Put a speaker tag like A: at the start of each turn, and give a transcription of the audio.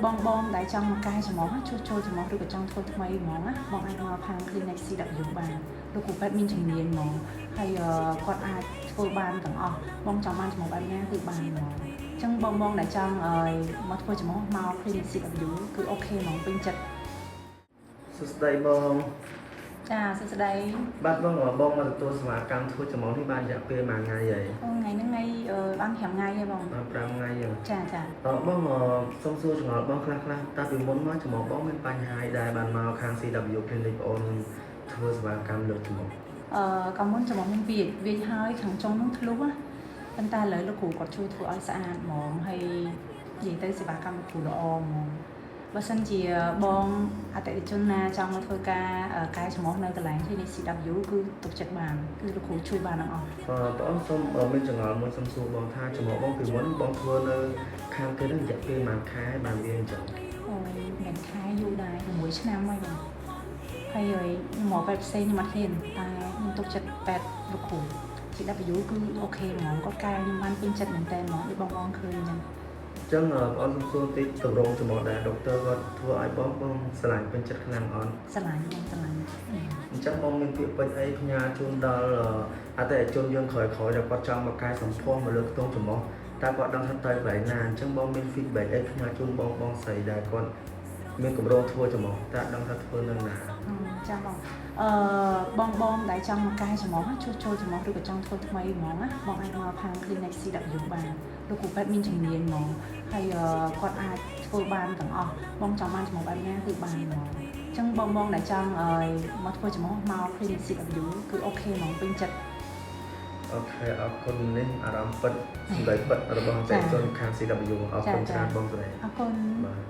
A: បងបងដែលចង់មកកែច្រមុះជួសជុលច្រមុះឬក៏ចង់ធ្វើថ្មីហ្មងណាបងអាចមកខាង Clinic CW បានលោកគ្រូពេទ្យមានជំនាញហ្មងហើយគាត់អាចធ្វើបានទាំងអស់បងចង់បានច្រមុះបែបណាគឺបានហ្មងអញ្ចឹងបងបងដែលចង់ឲ្យមកធ្វើច្រមុះមក Clinic CW គឺ OK ហ្មងពេញចិត្ត។
B: សួស្តីបង។
A: ចាសួស្តី។
B: បាទបងបងមកទទួលសេវាកម្មធ្វើច្រមុះនេះបានរយៈពេលមួយថ្ងៃហើយ?
A: អូថ្ងៃហ្នឹងថ្ងៃបាន5ថ្ងៃហើយបង។
B: បាន5ថ្ងៃហើយ?
A: ចាចា។
B: អឺបងអឺសូមសួរចម្ងល់បងខ្លះខ្លះតើពីមុនមកច្រមុះបងមានបញ្ហាអីដែរបានមកខាង CW Clinic បងអូនធ្វើសេវាកម្មលើច្រមុះ?
A: កាលមុនច្រមុះខ្ញុំវាចវាចហើយខាងចុងនោះធ្លុះណាប៉ុន្តែឥឡូវលោកគ្រូគាត់ជួយធ្វើឲ្យស្អាតហ្មងហើយនិយាយទៅសេវាកម្មលោកគ្រូល្អហ្មងបើសិនជាបងអតិថិជនណាចង់មកធ្វើការកែច្រមុះនៅកន្លែង Clinic CW គឺទុកចិត្តបានគឺលោកគ្រូជួយបានទាំងអស់។
B: បងអូនសូមមានចម្ងល់មួយសូមសួរបងថាច្រមុះបងពីមុនបងធ្វើនៅខាងគេនឹងរយៈពេលប៉ុន្មានខែបានវាអញ្ចឹង?
A: អូយមិនខែយូរដែរ6ឆ្នាំហើយបងហើយហើយខ្ញុំមកពេទ្យផ្សេងខ្ញុំអត់ហ៊ានតែខ្ញុំទុកចិត្តពេទ្យលោកគ្រូ CW គឺ OK ហ្មងគាត់កែខ្ញុំបានពេញចិត្តមែនតើហ្មងដូចបងបងឃើញអញ្ចឹង។
B: អញ្ចឹងបងអូនសូមសួរបន្តិចតម្រងច្រមុះដែលដុកទ័រគាត់ធ្វើឲ្យបងបងស្រឡាញ់ពេញចិត្តខ្លាំងអត់?
A: ស្រឡាញ់បងស្រឡាញ់។
B: អញ្ចឹងបងមានពាក្យពេចន៍អីផ្ញើជូនដល់អតិថិជនយើងក្រោយៗដែលគាត់ចង់មកកែសម្ផស្សមកលើខ្ទង់ច្រមុះតែគាត់ដឹងថាទៅកន្លែងណាអញ្ចឹងបងមាន feedback អីផ្ញើជូនបងបងស្រីដែលគាត់មានគម្រោងធ្វើច្រមុះតែអត់ដឹងថាធ្វើនៅណា?
A: ចាំបងបងបងដែលចង់មកកែច្រមុះជួសជុលច្រមុះឬក៏ចង់ធ្វើថ្មីហ្មងណាបងអាចមកខាង Clinic CW បានលោកគ្រូពេទ្យមានជំនាញហ្មងហើយគាត់អាចធ្វើបានទាំងអស់បងចង់បានច្រមុះបែបណាគឺបានហ្មងអញ្ចឹងបងបងដែលចង់ឲ្យមកធ្វើច្រមុះមក Clinic CW គឺ OK ហ្មងពេញចិត្ត។
B: OK អរគុណនេះអារម្មណ៍ពិតសម្ដីពិតរបស់អតិថិជនខាង CW អរគុណច្រើនបងស្រី។
A: អរគុណ។
B: បាទ។